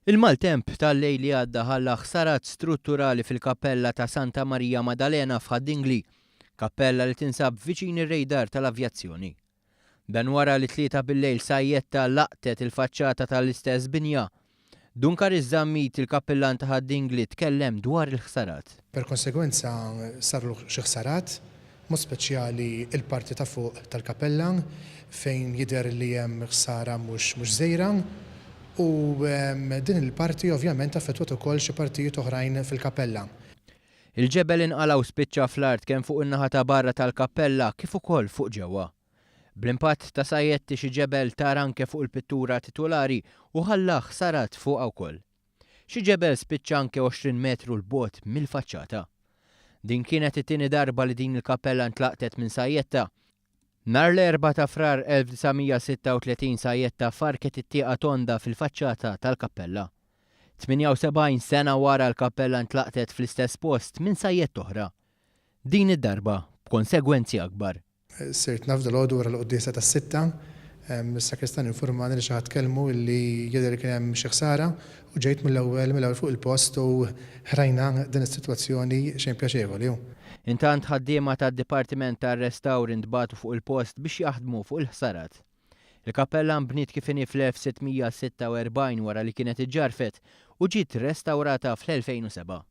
Il-maltemp tal-lejl li għadda ħalla ħsarat strutturali fil-kappella ta' Santa Marija Madalena f'Ħad-Dingli, kappella li tinsab viċin ir-radar tal-avjazzjoni. Dan wara li t-Tlieta bil-lejl sajjetta laqtet il-faċċata tal-istess binja. Dun Karis Zammit, il-kappillan ta' Ħad-Dingli tkellem dwar il-ħsarat. Per konsegwenza saru xi ħsarat, b'mod speċjali l-parti ta' fuq tal-kapella fejn jidher li hemm ħsara mhux mhux żgħira u din il-parti ovvjament affettwat ukoll xi partijiet oħrajn fil-kapella. Il-ġebel inqala' u spiċċa fl-art kemm fuq in-naħa ta' barra tal-kappella kif ukoll fuq ġewwa. Bl-impatt ta' sajjetti xi ġebel tar anke fuq il-pittura titulari u ħalla ħsarat fuqha wkoll. Xi ġebel spiċċa anke 20 metru 'l bogħod mill-faċċata. Din kienet it-tieni darba li din il-kappella ntlaqtet minn sajjetta. Nhar l-Erbgħa ta' Frar 1936 sajjetta farrket it-tieqa tonda fil-faċċata tal-kappella. 78 sena wara l-kappella ntlaqtet fl-istess post minn sajjetta oħra. Din id-darba b'konsegwenzi akbar. Sirt naf dalgħodu wara l-quddiesa tas-sitta. Is-sakristan infurmani li xi ħadd kellmu li jidher li kien hemm xi ħsara u ġejt mill-ewwel mill-ewwel fuq il-post u rajna din is-sitwazzjoni xejn pjaċevoli. Intant ħaddiema tad-Dipartiment tar-Restawr intbagħtu fuq il-post biex jaħdmu fuq il-ħsarat. Il-kappella nbniet kif inhi fl-1646 wara li kienet iġġarfet u ġiet restawrata fl-2007.